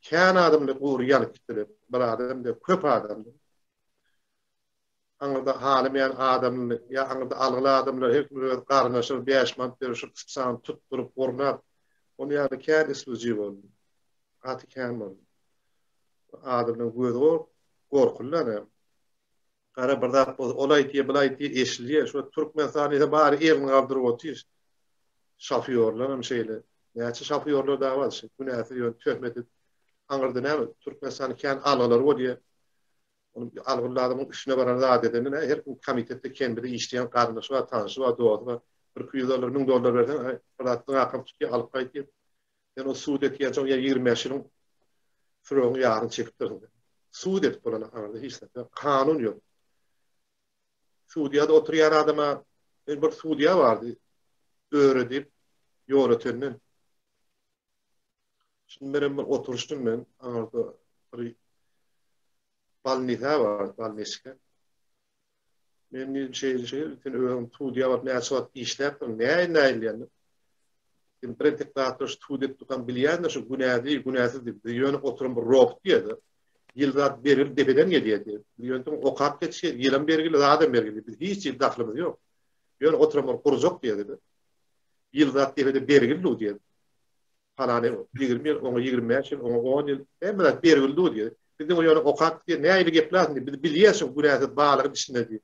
Kän adamlar gury ýanyp gitdiler. Bir adam däl, köp adamlar. Aňyrda halamaýan adamly ýa aňyrda algyly adamlar her kim öz garyndaşyna 5 manat berip şu psany tutduryp gurnap ony ýaly kän isluji boldy. Gaty kän boldy. Adamlaryň gözi gorkuldy ana. Gara bir zat bolsa ol aýtýar, bul aýtýar, eşilýär. Şu Türkmenistan diýse bary elini galdyryp otyr. Şofýorlar hem şeýle. Näçe şofýorlar dagy bar şu günäsiz ýöne töhmet edip. Aňyrda näme Türkmenistanda kän algylar bolýar. Onuň algyly adamyň üstüne baran zat edende näme her kim komitetde kembide işleýän garyndaşy bar, tanşy bar, dosty bar. Bir 200 dollar, 1000 dollar berseň, aý, bir zatdan akam tutýar, alyp gaýtýar. Sen o sud etýänçäň ýa 25 ýylyň süregiň ýaryny çekipdirsiň. Sud edip bolan aňyrda hiç zat ýok. Kanun ýok. Sudýada oturýan adama bir sudýa bardy. Öre diýip, ýol ötenden. Şuny menem bir oturyşdym men aňyrda bir balnisa bar, balniska. Men diýdim şeýle şeýle sen özüň sudýa bolup näçe wagt işläpdiň, näil näil diýende. Sen bir entek zatlar şu sud edip durkaň bilýändir şu günäli, günäsiz diýip. Biz ýöne oturan bir robot diýdi. Ýyl zat bergili depeden gelýär diýdi. Biz ýöne okap geçýär, ýylam bergili, zadam bergili. Biz hiç hili dahlymyz ýok. Ýöne oturan bir gurjak diýdi. Ýyl zat depede bergili diýdi. Palany 20 ýyl, oňa 25 ýyl, oňa 10 ýyl, hemme zat bergili dur diýdi. Biz diňe ýöne okap diýdi, nähili gepläsin diýdi. Biz bilýäs şu günäsiz balygyň içinde diýdi.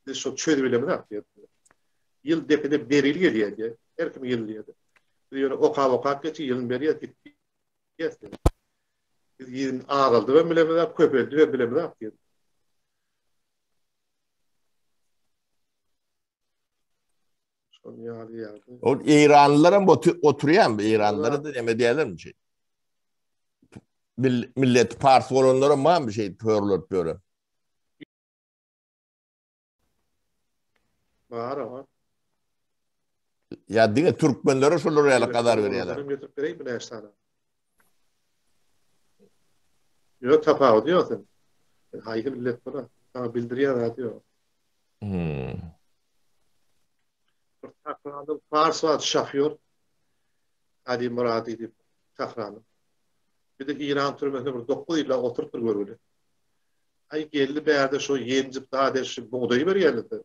Biz şo çözüp bilemizok diýdi. Ýyl depede bergili gelýär diýdi. Her kim ýyl diýdi. Biz ýöne okap okap geçip ýylyny berýäs gitýäs diýdi. Biz ýylyny azaldyp hem bilemizok, köpeldip hem bilemizok diýdi. Şol ýaly ýagdaý. Ol Eýranlylar hem oturýarmy? Eýranlylara da näme diýerlermi şey? Millet pars bolanlara barmy şey pörlep ýören? Bar oňa. Ýa diňe türkmenlere şolar ýaly gazar berýärler. Getirip bereýin näçe sany? Ýok tapawudy ýok sen. Sen haýsy millet bola? Saňa bildirýän zady ýok. Hmm. Bir Tahranda pars bar şofýor. Ali Muradi diýip Tahranda. Bir de İran türmesinde bir 9 ýylla oturypdyr görgüli. Aý geldi bärde şo ýenjip zat şu bugdaýy berýärler.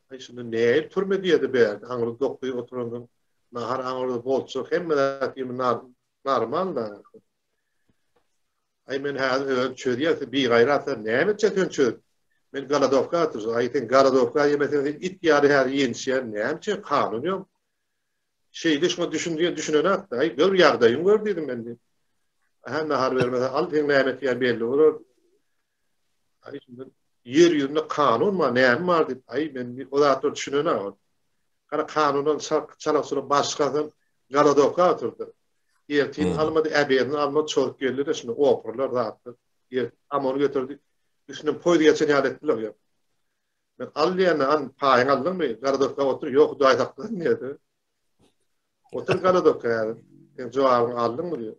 Aý şunda näil türme diýedi bärde. Aňyrda 9 ýyl oturandan nahar aňyrda bolçak hemme zat ýemi normal da. Aý men häzir özüm çözýän, sen bigaýrat sen näme etjek sen çöz. Men golodowka atyrjak. Aý sen golodowka ýemeseň sen it ýaly häzir ýençýän. Näme üçin kanun ýok. Şeýle şuňa düşün diýen düşünenok-da. Aý gör ýagdaýyňy gör diýdim men diýip. Aha nahar bermese al seň näme etýän belli bolar. Aý şunda ýer ýüzünde kanun bar, näme bar diýip. Aý men o zatlar düşünenok. Gara kanundan çalak-çulak başgasyn golodowka atyrdy. Ertir hmm. almady, äberini almady, çozup geldi-de şunda oprlar zatlar. Ertir amony götürdi. Üstünden poýuz geçen ýaly etdiler ýa. Men al diýende, an paýyň aldyňmy? Golodowka otur, ýok, Hudaý saklasyn diýdi. Otur golodowka ýaly. Sen jogabyňy aldyňmy diýdi.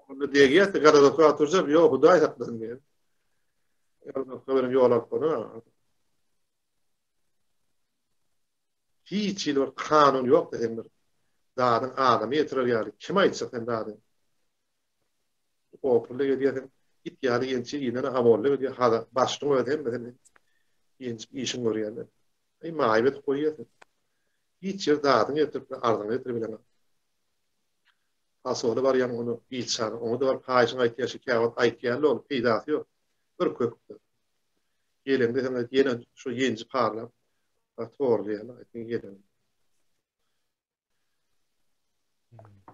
Onda degýär, golodowka oturjak, ýok, Hudaý saklasyn diýdi. Golodowka bilen ýol alyp bolar. Hiç hili bir kanun ýok sen bir dadyň adamy ýetirer ýaly kim aýtjak sen dadyň Opulla gelýär it ýaly ýençi ýene amolla gelýär haza başlyň özi hemmesini ýençip işiň görýärler. Aý maýyp edip goýýar sen. Hiç ýer dadyň ýetirip arzyňy ýetirip bileňok. Fasola barýaň ony ilçany oňa da baryp haýyşyňy aýtýar şu käwagt aýtýarlar ol peýdasy ýok. Bir köpükdir. Geleňde sen aýt ýene şu ýenji parlap torlaýarlar aýtyn geleň.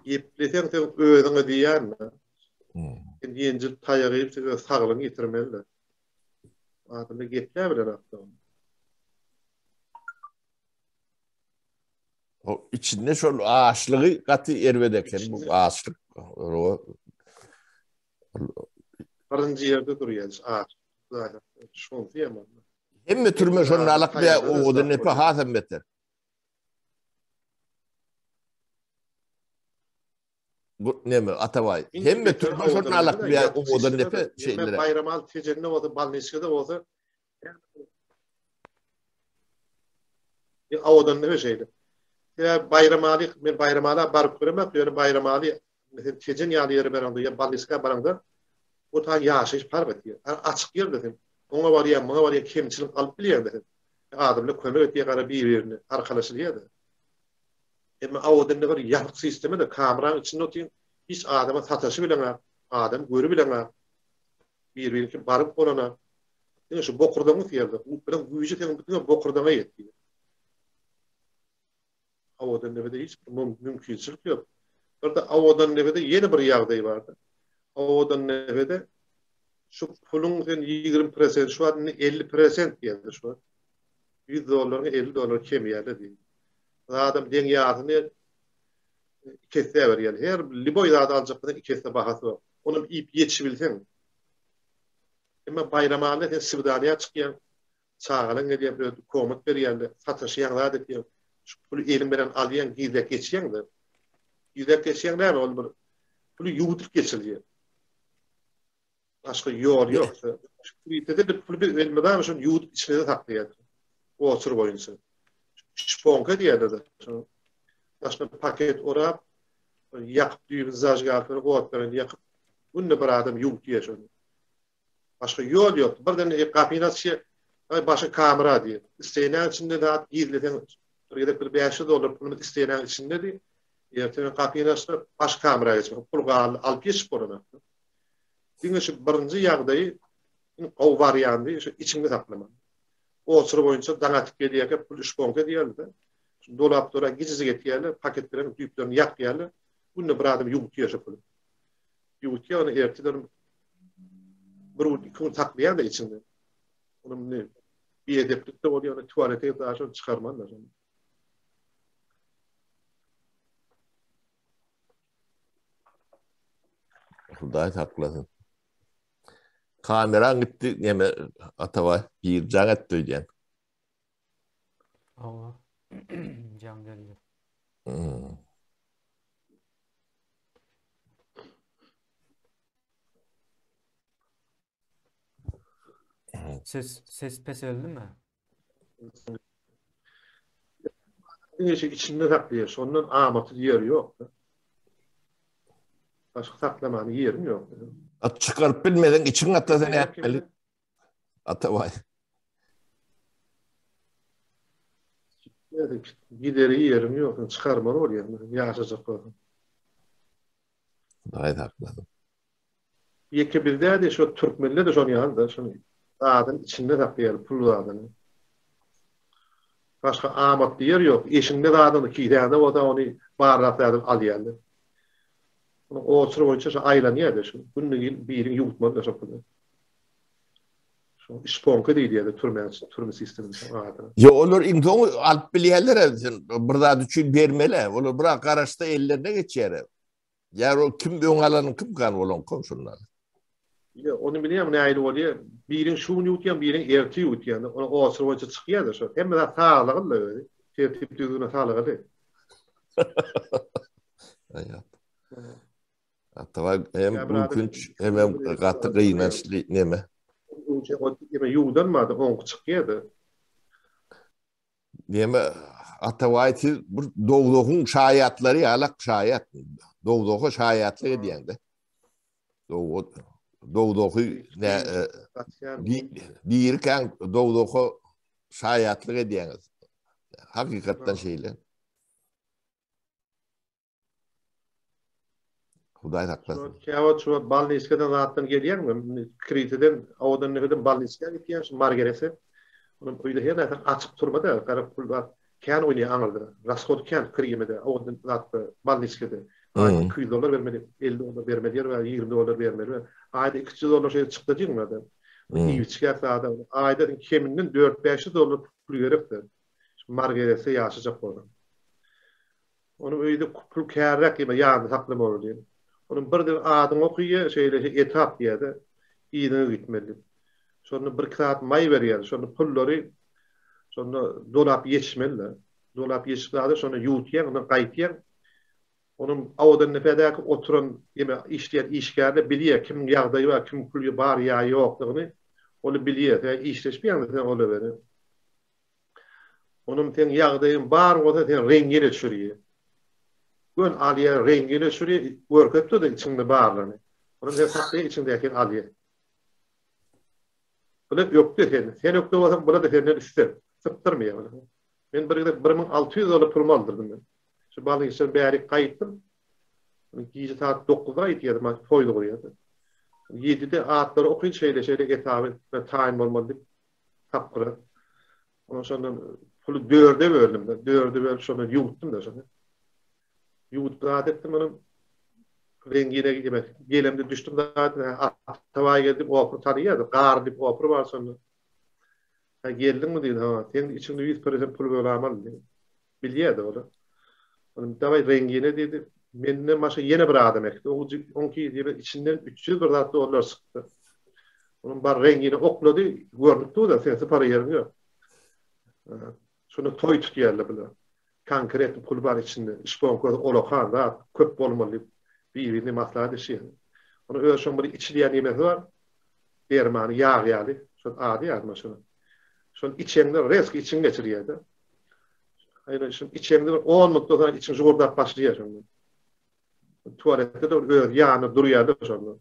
Gepleseň sen özüňe diýýän-de. Hmm. Sen ýenjil taýak iýip sen öz saglygyňy ýitirmeli-de. Adamlar gepläp bilenok-da. O içinde şol açlygy gaty erbet eken bu açlyk. Birinji ýerde durýar aç. Şonsy ýaman. Hemme türme şonda alak be owadan nepe hasam beter. Bu neme Atabaý. Hemme türme şonda alak be owadan nepe şeylere. Baýramal Tejende bolsa, Balniçkada bolsa Owadan nepe şeyle. Sebäbi Baýramaly men Baýramala baryp göremek, ýöne Baýramaly. Meselem, Tejen ýaly ýere baraňda ýa Balniska baraňda o taý ýaşaýyş park etýär. Açyk ýerde sen oňa barýaň, muňa barýaň, kemçilik alyp bilýäň-de sen. Adamlar kömek etýär gara bir-birine, arkalaşylýar-da. Emma Awadanda bir ýapyk sistema-da, kameraň içinde otyň, hiç adama sataşy bileňak, adam göri bileňak, bir-biriniňki baryp bolana. Diňe şu bokurdagyň ýerde, bilen güýji seň diňe bokurdagyňa ýetýär. Owadandepede hiç bir mümkinçilik ýok. Bir-de Owadandepede ýene bir ýagdaý bardy. Owadandepede şu puluň sen 20 prosent, şu wagt indi 50 prosent diýýärler şu wagt. 100 dollaryňa 50 dollar kemýärler diýýär. Zadam deň ýarysyny iki esse berýär. Her liboý zady aljak bolsaň iki esse bahasy bar. Onam iýip ýetişibilseň. Emma Baýramalyda sen swidaniýa çykýaň, Çagalaň gelýär bir ýerde komat berýärler, sataşýaň zat etýäň. Şu puly eliň bilen alýaň, gizläp geçýäň-de. Gizläp geçýäň näme ol bir puly ýuwudyp geçilýär. Başga ýol ýok. Şu pulitede puly biz elmydama şony ýuwudyp içimizde saklaýarys. Oçur boýunça. Şponka diýýärler-de. Şony daşyna paket orap, ýakyp düýbüni zažgalkaly ot bilen ýakyp, günde bir adam ýuwutýar şony. Başga ýol ýok. Birden gapyny açýar, aý başy kamera diýýär. Isteýnäň içinde zat gizleseň, bir gezek bir 500 dollar pulumyz isteýnäň içindedi. Erteden gapyny açsa, baş kamera geçmek. Pul galdy, alyp geçip bolanok. Diňe şu birinji ýagdaýy iň gowy wariandy, şu içiňde saklamak. Oçur boýunça daň atyp gelýärkä pul şponka diýerdi. Şu dolap dora gijiji etýärler, paket bilen düýplerini ýakýarlar. Günde bir adam ýuwutýar şu puly. Ýuwutýar, ony erteden bir gün, iki gün saklaýar-da içinde. Onuň indi biedeplik-de bolýar, ony tualete gidip daşyny çykarman-da şony. Hudaý saklasyn. Kameraň gitdi, neme Atabaý, bir jaň etdi öýdýän. Hawa. Jaň geldi. Hmm. Ses ses peseldimi? Diňe şu içinde saklaýar. Şondan amatsyz ýeri ýok. Başga saklamany ýerim ýok. At çykaryp bilmeseň içiň gatasa nätmeli? Atabaý. Gideri ýerim ýok, çykarmaly bolýar, ýaşajak bolsaň. Hudaý saklasyn. Ýeke biz däl-de, şo türkmenler-de şony ýaly-da, şony zadyny içinde saklaýar, pul zadyny. Başga amatly ýer ýok. Eşiňde zadyny kisäňde bolsa ony barlap zadyny alýarlar. Onuň oçur boýunça şo aýlanýar-da şu. Günde birini ýuwutmaly-da şo puly. Şo şponka diýilýär-de türme, türme sisteminiň adyna. Ýok, olar iň soňy alyp bilýärler sen bir zat üçin bermeli. Olar biraz garaşsa ellerine geçýär. Ýa ol kim öň alanyň kim kan bolan kom şundan. Ýa ony bilýän nähili bolýar. Biriň şu gün ýuwutýan, biriň erte ýuwutýan. Ony oçur boýunça çykýar-da şo. Hemme zat saglygy-da özi. Tertip düzgüne saglygy. Aýat. Atabaý hem gülkünç hem hem gaty gynançly neme. Ýa ýuwdanmady, oňky çykýar-da. Neme Atabaý siz bir dowzahyň şaýatlary ýalak şaýat. Dowzaha şaýatlyk edýäňde. Dowzahy ne dirikäň dowzaha şaýatlyk edýäňiz. Hakykatdan şeýle. Hudaý saklasyn. Käwagt şu balniskadan zatdan gelýäňmi? Kritiden, owadan nefeden balniska gitýän şu Margerese. Onuň öýde her näçe açyk turma-da, gara pul bar. Kän oýnaýar aňyrda. Rashod kän kirýemede, owadan zatda, balniskada. Aýda 200 dollar bermeli, 50 dollar bermeli ýer bar, 20 dollar bermeli bar. Aýda 200 dollar şeýle çykdajyň bar-da. Iýip-içgä sada. Aýda keminden 4-500 dollar pul gerekdir. Margerese ýaşajak bolsaň. Onuň öýde pul kärräk diýme ýanynda saklamaly diýen. Onuň birden adyňy okyýa şeýle etap diýýärde yzyňa gitmeli diýip. Şonda birki sagat maý berýär. Şonda pullary şonda dolap ýetişmeli-de. Dolap ýetişip zady şonda ýuwutýaň, ondan gaýtýaň. Onuň Owadandepedäki oturan ýeme işleýän işgärler bilýär kimiň ýagdaýy bar, kimiň puly bar ýa ýokdugyny. Ony bilýär. Sen işleşmeýäňmi sen olar bilen. Onuň seň ýagdaýyň bar bolsa sen reňňe düşürýär. Gön alýar, reňgini öçürýär, görkezip-de içiňde barlygyny. Onuň her saklaýar, içiňdäkini alýar. Bular ökde sen. Sen ökde bolsaň, bular-da senden üstem. Sypdyrmaýar bular. Men bir gezek 1600 dollar pulumy aldyrdym men. Şu balykçydan bärik gaýtdym. Gije saat 9-da gaýtýardym, men toýly gurýardy. 7-de atlary okyn şeýle-şeýle etaby taýyn bolmaly diýip tapgyra. Ondan şondan puly dörde böldüm. Dörde bölüp şondan ýuwutdym da şony. Ýuwudyp zat etdim ony. Rengine gidip gelemde düşdüm zat Atabaý geldi opur tanýardy. Gar diýip opur bar şonda. Ha geldiňmi diýdi. Ha sen içiňde 100% pul bölamaly diýdi. Bilýärdi ol. Onuň daway rengine diýdi. Menden başga ýene bir adam ekdi. Oňki diýip içinden 300 bir zat dollar çykdy. Onuň bar rengine oklady, görnüp dur-da, sen sypara ýeriň ýok. Şunda toý tutýarlar bular. Konkretny pul bar içinde. Şponka olakan zat köp bolmaly diýip bir-birini maslahat edişýär. Onuň öz şoň bir içilýän ýemesi bar. Dermany ýag ýaly. Şol ady ýadyma şonuň. Şony içeňde reski içiň geçirýär-de. Aýna şuny içeňde bir 10 minutdan soň içiň jugurdap başlaýar şonda. Tualetde de öz ýanynda durýar-da şonda.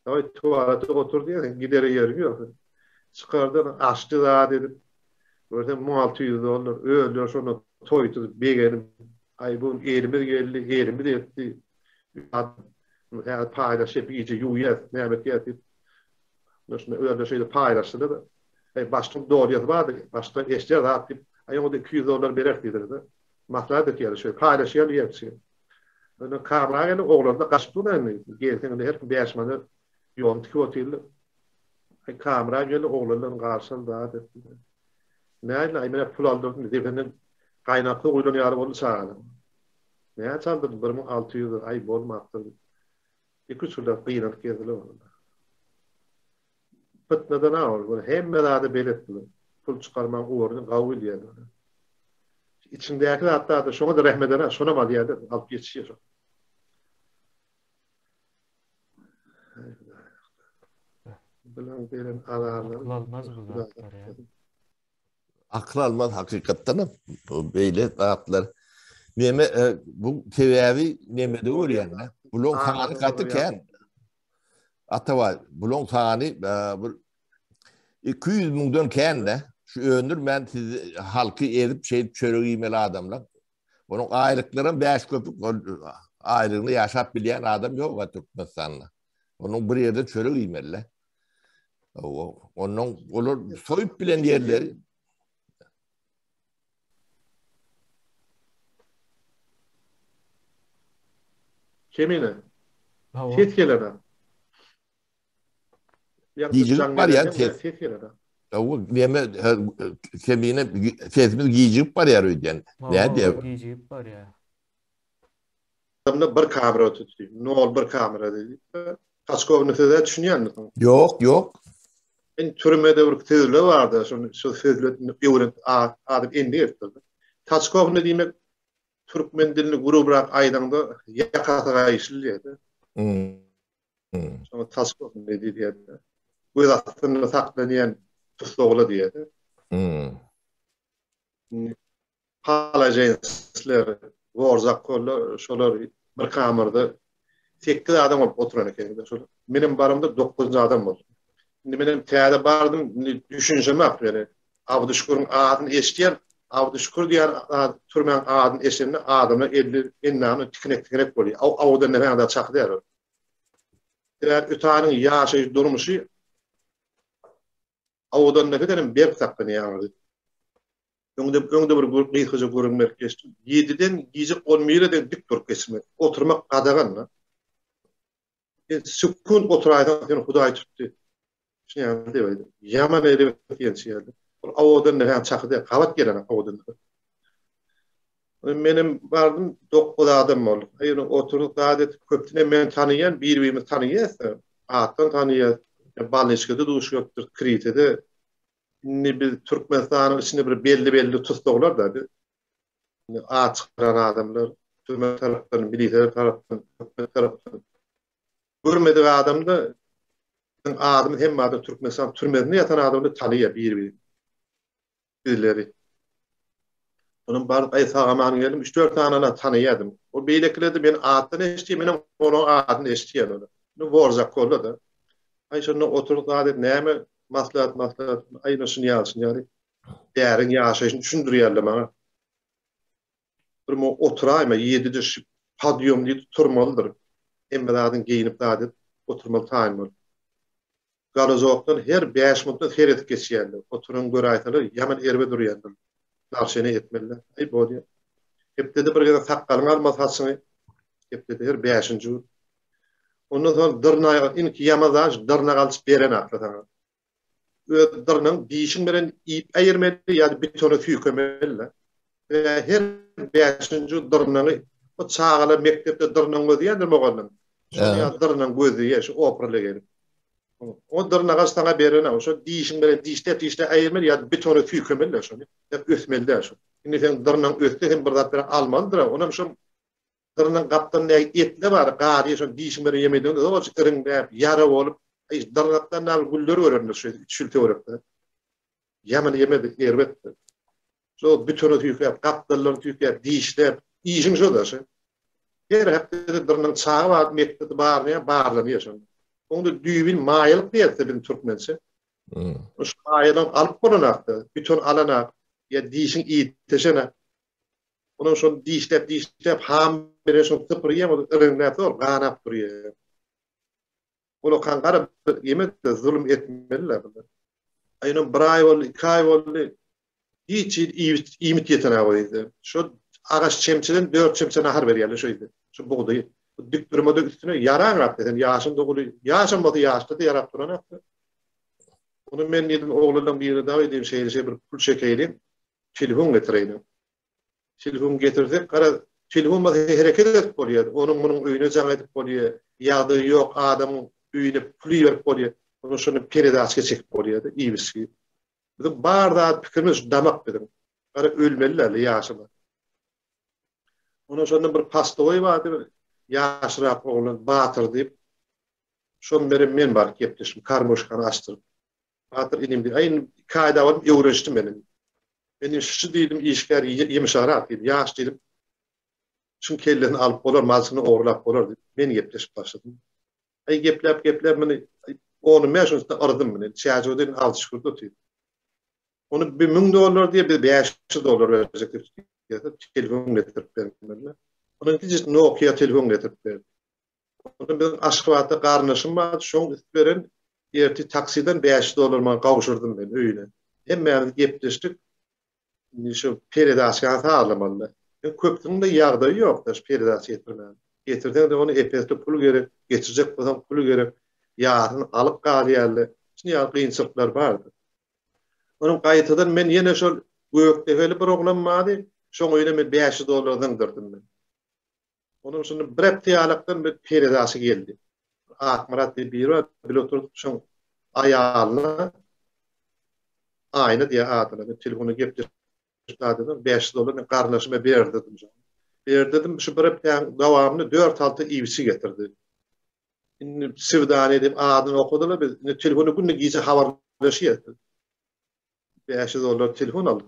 Dawaý tualete otur diýýär, sen gidere ýeriň ýok. Çykardan açdy zat edip, görsem 1600 dollar, özleri şonda toý tutup begenip, aý bu elimiz geldi, elimiz etdi. Häzir paýlaşyp gije ýuwýas, näme etýäs diýip. Şunda özleri şeýle paýlaşdylar. Aý başlyk dolýasy bardy, başda eşder zat diýip, aý oňa 200 dollar berer diýdiler. Maslahat etýärler şeýle paýlaşýar diýýär. Indi kamera geldi, oglanlar gaçyp dur indi. Gelseň indi her kim 5 manat ýolun tikip otyrlar. Aý kamera geldi, oglanlar garşyl zat etdi. Näme, aý men pul aldyrdym, dependen gaýnak suw guýlan ýaly boldy çagalar. Näçe aldyrdym? 1600, aý bolmapdyr. Iki-üç ýyllap gynanyp gezdiler olar. Pytnadan a ol, bu hemme zada belet bular. Pul çykarmagyň ugruny gawy bilýärler. Içiňdäki zatlar-da şoňa-da rehim eder, şonam alýar-da, alyp geçişýär şo. Bilen beren azarlar. Akyl almaz bu zatlar ya. Akyl almaz hakykatdan hem beýle zatlar. Neme e, bu sebäbi nemede görýän. Bulaň sany gaty kän. Atabaý, bulaň sany e, bir 200 müňden kän-de. Şu öndürmän siz halky ezip şeýdip çörek iýmeli adamlar. Onuň aýlyklaram 5 köpük aýlygyny ýaşap bilýän adam ýok Türkmenistanda. Onuň bir ýerde çörek iýmeli. Ondan olar soýup bilen ýerleri Kemine. Ses gelene. Gijigip barýar ses. Ses gelene. Hawa, neme kemine sesimiz gijigip barýar öýdýän. Nädýär? Gijigip barýar. Adamda bir kamera tutdy. Nol bir kamera diýdi. Taçkowny söze düşünýänmisin? Ýok, ýok. Men türmede bir sözle bardy, şony şu sözle öwrenip adam endik etdi. Taçkowny diýmek türkmen dilini gurubrak aýdaňda ýakasy gaýyşly diýýär. Hmm. Şoňa taçkowny diýýär. Göz astynda saklanýan tussagla diýýär. Hmm. Palažensler, Gorzakollar şolar bir kamerada 8 adam bolup oturan eken. Şol menem baramda 9-njy adam boldum. Indi menem täze bardym, indi düşünşemek ýöne Abduşkuryň adyny eşidýän, Abduşkur diýen türmäň adyny eşidende adamlar elli endamy tikinek-tikinek bolýar. Aw awdan näme çaky däl. Sebäbi ötanyň ýaşaýyş durmuşy Awdan nähili berk saklanýar. Öňde öňde bir gysgaça gürrüň berip geçdim. 7-den gije 11-e dek dik durup geçmek. Oturmak gadagan. Sen sekunt oturaýsaň seni Hudaý tutdy. Şuny diýip aýdy. Ýaman erbet diýen ýerde. Ol awadan näme çaky diýip gabat gelen awadan. Menem bardym 9 adam bolduk. Aýry oturyp zat etip köpüsini men tanyýan, bir-birimizi tanyýas. Atdan tanyýas. Balniçkada duş görüpdir, Kritede. Indi biz Türkmenistanyň içinde bir belli-belli tussaglar da biz. At çykaran adamlar türme tarapdan, milisiýa tarapdan, hökümet tarapdan görmedik adamda biziň adymyz hemme adam Türkmenistan türmesinde ýatan adamlar tanyýar bir-birini. Bizleri. Onuň baryp aý sag-aman geldim. Üç-dört sanyny tanaýardym. O beýlekiler-de meni atdan eşitýär, menem olaryň adyny eşitýän olar. Indi Worzakolda-da. Aý şonda oturyp zat edip näme maslahat maslahat aý ine şuny ýaly şuny ýaly bäriň ýaşaýşyny düşündirýärler maňa. Bir mo oturaýma ýedide şu podýom diýdi turmalydyr. Hemme zadyň geýnip zat edip oturmaly taýyn bolup. Galazokdan her bäş minutda seredip geçýärler. Oturan göräýseler ýaman erbet urýandyr. Narşene etmeliler. Aý bolýa. Hepdede bir gezek sakgalyňy alma saçyňy. Hepdede her bäşinji gün. Ondan soň dyrnagy inki ýaman zat şu dyrnak alçyp berenakla saňa. Öz dyrnagyň dişiň bilen iýip äýirmeli ýa-da bitona süýkemeli-le. Her bäşinji dyrnagy o çagalar mekdepde dyrnagyň gözleýändir mugallym. Şol ýaly dyrnagyň gözleýär şu oprele gelip. O dyrnaga saňa berenok. Şo dişiň bilen dişläp dişläp äýirmeli ýa-da bitona süýkemeli-le şony. Ösmeli däl şo. Indi seň dyrnagyň össe hem bir zat bilen almalydyr-a. Onam şo Dyrnyň gapdalynda etle bar, gary şony dişiň bilen ýemedigiňde zolajyk iriňläp, ýara bolup, aý, dyrnakdan näme güller görerler şu üç ýyl töwerekde. Ýaman ýemedi, erbetdi. Şo bütene tüýkäp, gapdallaryny tüýkäp, dişläp, işiň şo-da şu. Her hepdede dyrnyň çaga bar, mekdepde barlaýar, barlanýar şonda. Oňda düýbin maýalyk diýerse biziň türkmençe. Şu maýalygy alyp bolanakda, bütin alanak, ýa dişiň iýteşenak. Onuň şony dişläp-dişläp ham bilen şony sypyrýar, ol iriňläp zor ganap durýar. Ol okan gara bir ýemedi, zulum etmeliler bular. Aýnam bir aý boldy, iki aý boldy. Hiç hili iýmit, iýmit ýetenok o ýerde. Şo agaç çemçeden dört çemçe nahar berýärler şo ýerde. Şu bugdaýy. Bu dik durmada üstüne ýaraňrak sen ýaşyň da uly, ýaşam bolsa ýaşda-da ýarap duranok. Ony men diýdim, oglanlaryň birine dagy diýdim, şeýle-şeýle bir pul çekeýliň. Telefon getireýin. Telefon getirsek, garaz, telefon bolsa hereket edip bolýar. Onuň munuň öýüne jaň edip bolýar. Ýagdaýy ýok adamyň öýüne pul iberip bolýar. Onuň şony peredaçka çekip bolýar-da, iýip-içgi. Biziň bar zat pikirimiz şu damak biziň. Gara ölmeli-dä ýaşyma. Onuň şonda bir pastowy bardy, bir ýaşrak oglan Batyr diýip. Şon bilen men baryp gepleşdim, karmoşkany açdyryp. Batyr inim diýdi. Aý indi iki aýda bolup öwrenişdim men indi. Men indi şu diýdim işgär ýumşagrak diýdim, ýaş diýdim. Şuň kellesini alyp bolar, malçyny ogurlap bolar diýip, men gepleşip başladym. Aý gepläp gepläp muny on bäş gün üstüne yrdym muny. Çäjewde indi alty şükürde otyr. Ony bir 1000 dollar diýip biz 500 dollar berjek diýip telefon getirip bermeli. Onuň kiçijik Nokia telefon getirip berdi. Onda biziň Aşgabatda garyndaşym bardy, şoň üsti beren ertir taksiden 500 dollar maňa gowşurdym men öýüne. Hemmämiz gepleşdik. Indi şu peredaçkany sazlamaly. Indi köpüsiniň-de ýagdaýy ýok-da şu peredaça getirmäge. Getirseň-de ony ep-esli pul gerek, geçirjek bolsaň pul gerek. Ýarysyny alyp galýarlar. Şuny ýaly kynçylyklar bardy. Onuň gaýtadan men ýene şol Gökdepeli bir oglan bardy, şoň öýüne men 500 dollar zyňdyrdym men. Onuň şunda bir hepde ýalakdan bir peredaçy geldi. Akmyrat diýip biri bar, bile oturdyk şoň aýalyna Aýna diýýär adyna. Men telefonda gepleşip adyna 500 dollar men garyndaşyma berdirdim şony. Berdirdim, şu bir hepdäň dowamynda dört halta iýip-içgi getirdi. Indi swidaniýa diýip adyny okadylar biz. Indi telefonda günde gije habarlaşýarys biz. 500 dollar telefon aldyk.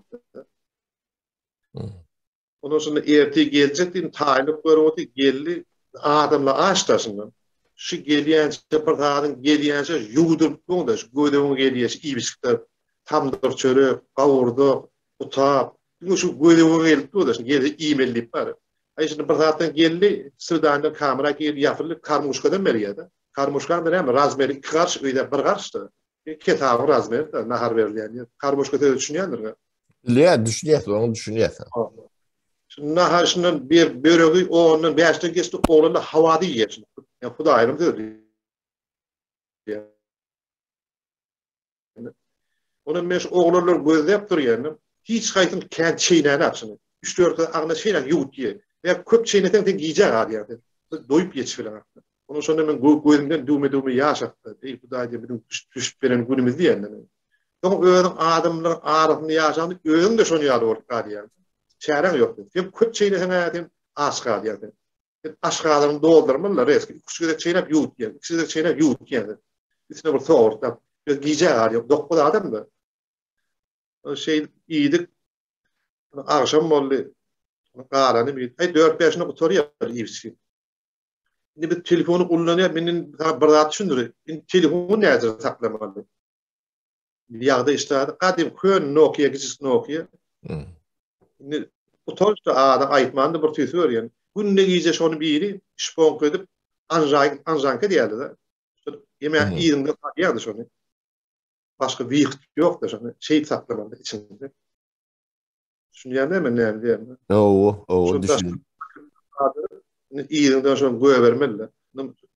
Ondan şunda ertir geljek diýdim, taýynlyk görüp otyr, geldi. Adamlar aç daşyndan. Şu gelýänçe bir zadyň gelýänçe ýuwduryp duň-da, şu göz öňüňe gelýär, şu iýip-içikler, tamdyr çörek, gowurdak, gutap, diňe şu göz öňüňe gelip dur-da, şuny gelse iýmeli diýip bar. Aý şunda bir zatdan geldi, swidaniýadan kamera girdi, ýapyldy, karmuşkadan berýär-de. Karmuşkaň-da näme, razmeri iki garş, öýde bir garş-da. Ketabyň razmeri-de, nahar berilýän ýer. Karmuşka sözi düşünýändir-ä. Bilýär, düşünýäs, oňa düşünýäs. Şunda nahar şundan bir böregi ondan bäşden geçdi, oglanlar hawada iýýär şuny. Ýa Hudaýyň sözi. Ondan men şu oglanlar gözläp durýan. Hiç haýsyny kän çeýnänok şuny. Üç-dört agna çeýnäp ýuwut iýe. Ýa köp çeýneseň sen gijä galýaň sen. Doýup ýetişip bileňok. Onuň şonda men gözümden düwme-düwme ýaş akdy. Eý Hudaý diýen biziň düşüp beren günümiz diýende men. Soň özüň adamlaryň arasynda ýaşaňda özüň-de şonuň ýaly bolup galýaň. Çäräň ýok. Sen köp çeýneseň-ä sen aç galýaň sen. Sen aşgazanyňy doldurmaly-da reski. Iki-üç gezek çeýnäp ýuwut diýýäň. Iki-üç gezek çeýnäp ýuwut diýýäň sen. Üstüne bir sowurtlap. Gijä galýaň. Dokuz adam-da. Şeýdip iýdik. Agşam boldy. Galany bir, aý dört-bäşine gutarýar iýip-içgi. Indi biz telefony ullanýar, men indi sana bir zat düşündireýin. Indi telefony nädip saklamaly? Ýagdaý işte gadym kön Nokia, kiçijik Nokia. Indi utançda adam aýtmanda bir tüýsi görýän. Günde gije şony biri şponk edip anžaý anžanka diýerdi-de. Ýeme yzyňda salýardy şony. Başga wyht ýok-da şony şeýdip saklamaly içinde. Düşünýäňmi men näme diýýänimi? Hawa, hawa düşündim. Yzyňdan şony goýbermeli.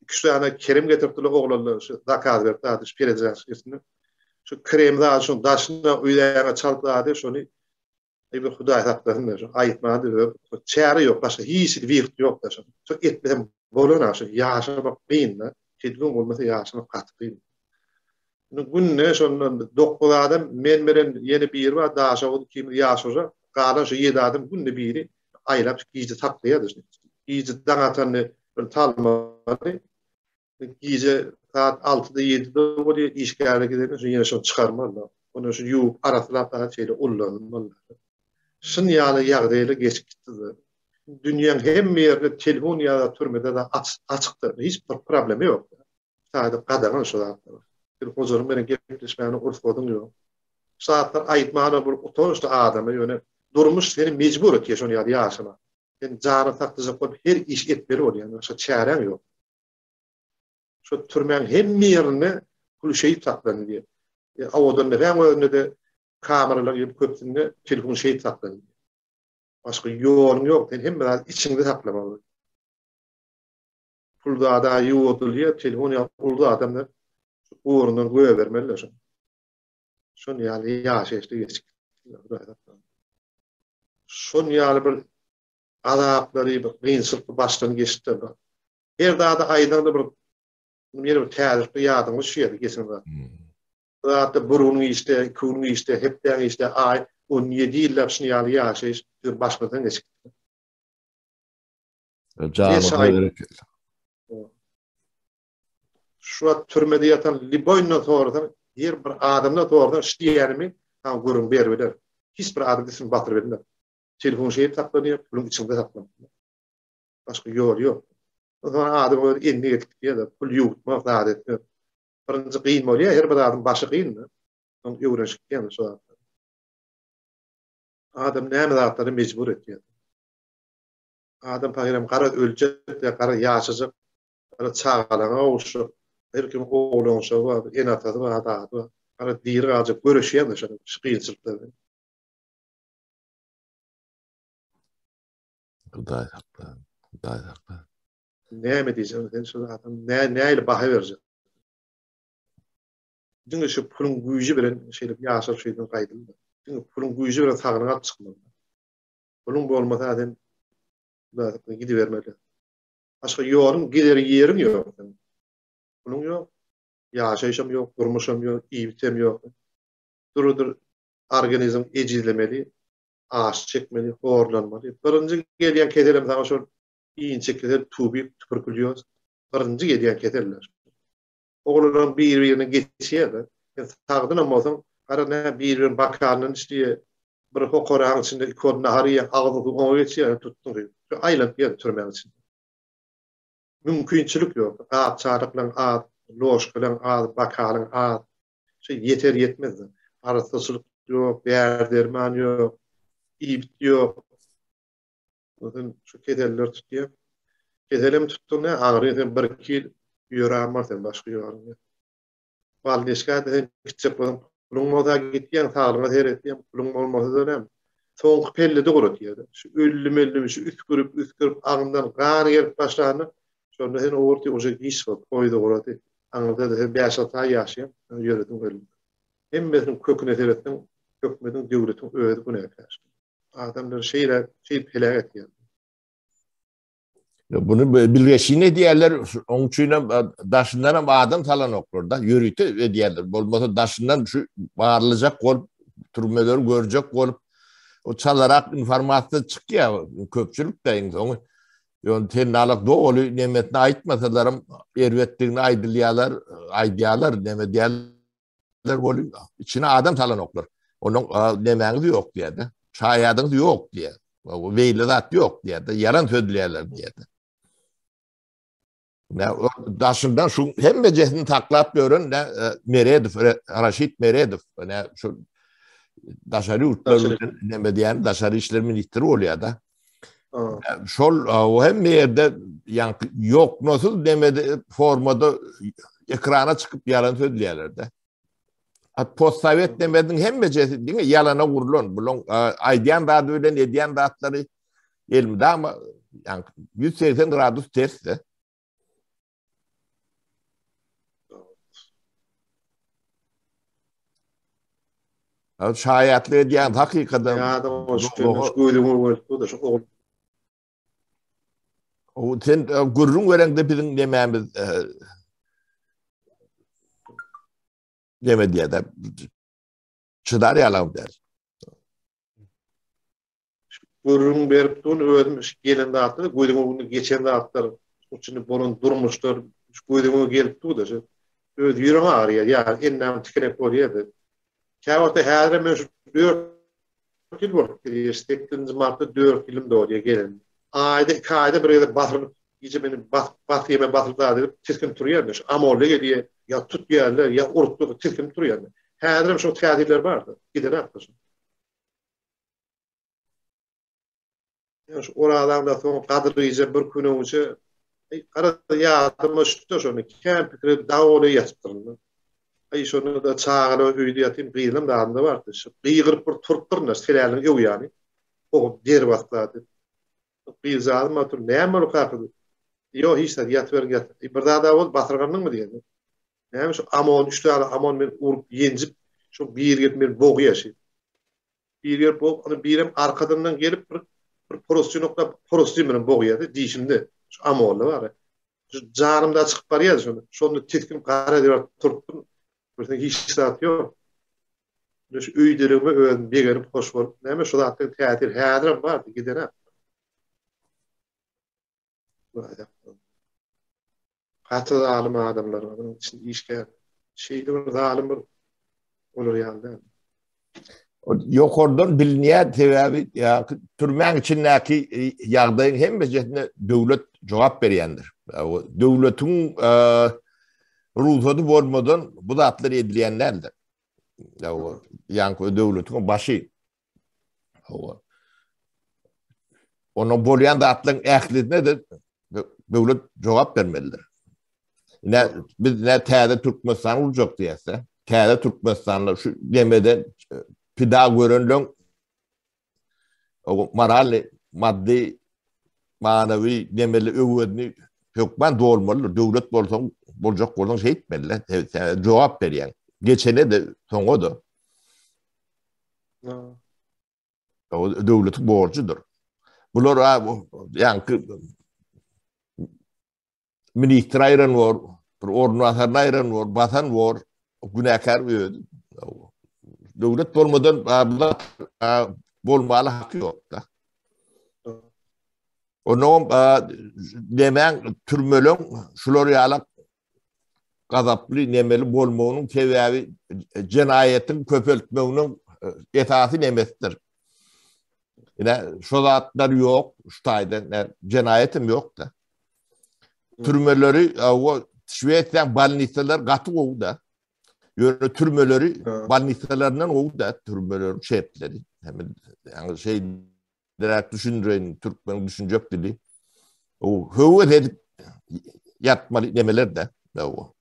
Iki sany krem getiripdiler oglanlar şu zakaz berip zady şu peredraçkasyny. Şu krem zady şuň daşyna öýläňe çalyp zady şony Eý bir Hudaý saklasyn da şu aýtmady öz çäre ýok başga hiç hili wyht ýok da şu. Şu etmesem bolana şu ýaşamak kyn da. Telefon bolmasa ýaşamak gaty kyn. Indi günde şondan 9 adam men bilen ýene biri bar Daşoguz ikimiz ýaşuja galan şu 7 adam günde biri aýlap gije saklaýardy şuny. Gije daň atanda bir talmaly Gije saat altyda ýedide bolýar, işgärler gidende şo ýene şony çykarmaly. Ondan şo ýuwup arassalap zat şeýle ullanylmaly. Şun ýaly ýagdaýlar geçip gitdi. Dünýäň hemme ýerinde telefon ýa-da türmede de açykdyr. Hiç bir problema ýok. Taýda gadagan şu zatlar. Bir hojalyk bilen gepleşmäne ursadyň ýok. Şu zatlar aýtmana bir utançly adama ýöne durmuş seni mejbur etýär şony ýaly ýaşama. Sen janyňy saklajak bolup her iş etmeli bolýaň. Başga çäräň ýok. Şu türmäň hemme ýerinde pul şeýdip saklandy diýýär. E, Owadan depäň özünde-de kameralar ýygyp köpüsinde telefon şeýdip saklandy. Başga ýoluň ýok, sen hemme zady içiňde saklamaly. Pul zada ýuwudylýar, telefon ýa uly adamlar ugrundan goýbermeliler şony. Şon ýaly ýaşaýyşda geçip gitdiler. Şon ýaly bir azaplary, bir kynçylykly başdan geçipdir. Her zady aýdaňda bir ýene bir täzelikde ýadyňa düşýär geçen zat. Bu zatda bir günüň işde, iki günüň işde, hepdäň işde, aý, 17 ýyllap şuny ýaly ýaşaýyş biziň başymyzdan geçip gitdi. Janyňyza bereket. Şu wagt türmede ýatan liboýyndan sorasaň, her bir adamdan sorasaň şu diýýänimi saňa gürrüň beribiler. Hiç bir adam üstüni batyryp bilmez. Telefon şeýdip saklanýar, puluň içiňde saklanýar. Başga ýol ýok. Onsoň adam öz endik edip gidýär-de, pul ýuwutmak, zat etmek. Birinji kyn bolýar, her bir zadyň başy kyn-da. Soň öwrenişip gidýär şo zatlar. Adam näme zatlara mejbur etýär. Adam pahyram gara öljek-de, gara ýaşajak, gara çagalaryna gowuşjak. Her kimiň ogly-ogşagy bar, ene-atasy bar, zady bar. Gara diri galjak, göreşýär-de şo kynçylyklar bilen. Hudaý sakla. Hudaý sakla. Näme diýjek sen şu adam nä näle baha berjek? Diňe şu puluň güýji bilen şeýle ýaşap şeýden gaýdyldy. Diňe puluň güýji bilen saglyk alyp çykmaly. Puluň bolmasa sen Hudaý sakla gidibermeli. Başga ýoluň gider ýeriň ýok sen. Puluň ýok, ýaşaýşam ýok, durmuşam ýok, iýmitem ýok. Durudyr organizm ejizlemeli. aç çekmeli, horlanmaly. Birinji gelýän keselem saňa şol inçe kesel, tubik, tuberkulýoz. Birinji gelýän keseller. Oglanlaryň bir-birine geçýär-de. Sen sagdynam bolsaň, gara nä bir-biriniň bokalyndan iç diýe, bir hokaragyň içinde iki orun nahar iýen, agzyň suwy oňa geçýär, tutduň diýip. Şu aýlanyp ýör türmäň içinde. Mümkinçilik ýok. Gap-çaryklaň az, ložkalaň az, bokalyň az. Şu ýeter ýetmez. Arassaçylyk ýok, däri-derman ýok, iýmit ýok. Ondan şu keseller tutýar. Keselem tutdy ne, agyry sen bir-iki ýyl ýöräm bar sen başga ýoruň ýok. Balneşka-da sen gitjek bolsaň, puluň bolsa gitýäň, saglygyňa seretýäň, puluň bolmasa-da näme. Soňky pellede guratýar. Şu öldüm-öldüm, şu üsgürip, üsgürip agyndan gan gelip başlanda, Şonda sen ogurty uje giç bol, poýuz ugrady. Aňyrda-da sen bäş-alty aý ýaşaýaň, ýörediň öldüň. Hemmesiniň köküne seretseň, hökmediň, döwletiň özi günäkär. Adamlary şeýle, şeýdip heläk etýär. Bunu bilgeşin edýärler, oň üçin hem daşyndan hem adam salanoklar da, ýörite edýärler. Bolmasa daşyndan şu barlyjak bolup, türmeleri görjek bolup, o çalarak informasiýa çykýar köpçülik de iň soňy. Ýöne tennalyk doly nemesini aýtmasalaram erbetdigini aýdylýarlar, aýdýarlar, neme diýerler bolup, içine adam salanoklar. Onuň nemäňiz ýok diýýär-de. Şaýadyňyz ýok diýýär. Beýle zat ýok diýýär. Ýalan sözleýärler diýýär. Ne daşyndan şu hemmejesini saklap ýören ne e, Meredow, Raşid Meredow, ne şu daşary ýurtlar bilen näme diýen daşary işler ministri bolýar da. Şol o hemme ýerde ýaňky ýoknasyz demedi formada ekrana çykyp ýalan sözleýärler de. Postsowet demediň hemmejesi diňe ýalana gurlan. Bulaň aýdýan zady bilen edýän zatlary elmydama ýaňky 180 gradus ters de. Şaýatlyk edýän hakykatdan. Ýadyň şu gözüňe görüp da şu ogul. O sen e, gürrüň bereňde biziň nemämiz e, neme diýýär-de çydar ýalam däl. Gürrüň berip dur özüm şu gelen zatlar gözüň öňünde geçen zatlar içinde bolan durmuşlar şu gözüňe gelip dur-da şu öz ýüregiň agyrýar ýa endamyň tikenek bolýar-da. Käwagtda häzirem men şu dört ýyl bolup gidýär, sekizinji martda dört ýylym dolýar gelenime. Aýda, iki aýda bir gezek basyrynyp, gije meni basyp, bas ýeme basyryp zat edip tisginip turýar-da, şu amolly gelýär, ýa tutýarlar, ýa urup dur, tisginip turýar-da. Häzirem şo täsirler bar-da, gidenok-da şo. Ýa şu Orazaňda soň Gadyr gije bir künewçe Aý gara ýadyma düşdi şony kän pikir edip dag bolup ýatypdyryn. Aý şonda-da çagalar öýde ýatym gyzam zadymda bardy. Şu gygyryp bir turupdyryn-da seläliniň öň ýany. Bogup der basdy. Gyzjagazym bar tur näme boldy kaka diýip. Ýok hiç zat ýatyberiň ýat. Bir zada boldy basyrgandyňmy diýende. Näme şu amon üç sany amon meni urup ýenjip şu biri gelip meni bogýa şeýdip. Biri gelip bog, ony birem arkadyndan gelip bir bir prostyn oklap, prostyn bilen bogýardy dişimde. Şu amolda bar. Şu janym da çykyp barýardy şonda. Şonda tisginip gara diwar turupdym. Görseň hiç zat ýok. Ine şu öýdeligime özüm begenip hoş bolup, näme şu zatlaryň täsiri häzirem bardy, gidenok. Gaty zalym adamlar bar, onuň içinde işgär. Şeýle bir zalym bir olar ýaly däl. Ýokardan bilinýär, sebäbi türmäň içindäki e, ýagdaýyň hemmesine döwlet jogap berýändir. Döwletiň e, rugsady bolmadan bu zatlar edilýän däldir. Ýaňky döwletiň başy Hawa. Onuň bolýan zatlaryň ählisine de döwlet jogap bermelidir. Ne biz ne täze Türkmenistan gurjak diýse, täze Türkmenistanda şu demeden e, pida görenleň o moral, maddy, manawy demeli öwezini hökman dolmalydyr. Döwlet bolsaň, boljak bolsaň şeýtmeli. Jogap berýäň. Geçene de, soňa da. O döwletiň borjudyr. Bular ýaňky ministr aýran bor, bir orunbasaryny aýran bor, basan bor, günäkär öz. Döwlet bolmadan bolmaly haky ýok-da. Onuň demäň türmeleň şular ýaly gazaply nemeli bolmagynyň sebäbi jenaýatyň köpeltmeginiň e, esasy nemesidir. Ine şo zatlar ýok, şu taýdan jenaýatem ýok-da. Türmeleri, o Şwesiýanyň bolnisalary gaty gowy-da. Ýöne türmeleri bolnisalaryndan gowy-da, türmeleriň şertleri. Hem ýaňy şey Direkt düşündireýin, türkmeniň düşünjek dili. O höwes edip ýatmaly nemeler-de. O.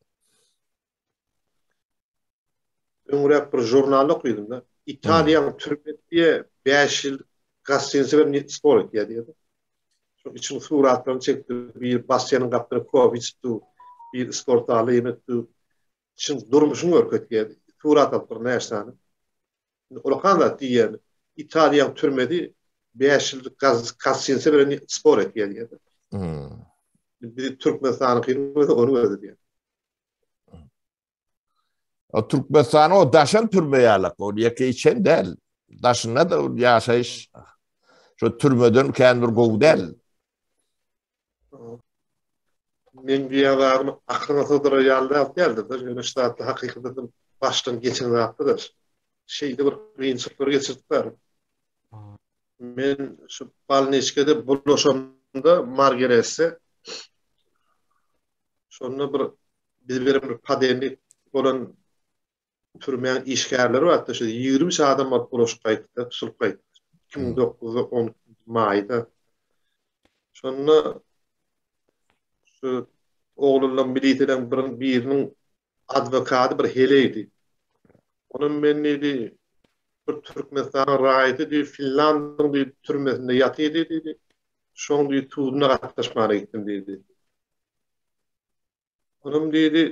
Öňräk bir žurnalda okydym-da. Italiýanyň türmesi diýe 5 ýyl gostinisa bilen spor etýär diýýär. Şoň içiniň suratlaryny çekdi. Bir basseýniň gapdaly kofe içip dur, bir sport zalda ýemek dur. Içiniň durmuşyny görkezýär. Surat alyp bir näçe sany. Indi ulakan zat diýýän, Italiýaň türmesi 5 ýyllyk gaz kassinse bilen spor etýär diýýär. Hmm. Biz Türkmenistanyňkyny bolsa onuň özi diýýär. O Türkmenistan o daşan türme ýalak, ol ýeke içen däl. Daşynda da ýaşaýyş şu türmeden kän bir gowy däl. Meň diýýän zadym aklyňa sygdyrar ýaly zat däldir-de, ýöne şu zatlar hakykatdan başdan geçen zatdyr. Şeýle bir kynçylyklar geçirdik bäri. Men şu bolniçkada bulaşamda Margeresse şonda bir biz beren bir padenlik bolan türmäň işgärleri bardy, şu 23 adam bolup bulaşyp gaýtdy, tutulyp gaýtdy. 2009-da 10 maýda. Şonda şu oglanlaryň milisiýalaryň bir biriniň adwokady bir heleýdi. Onuň men diýdi, bir Türkmenistanyň raýaty diýdi, Finlandiýanyň diýdi türmesinde ýatyrdy diýdi. Şoň diýdi suduna gatnaşmana gitdim diýdi. Onuň diýdi,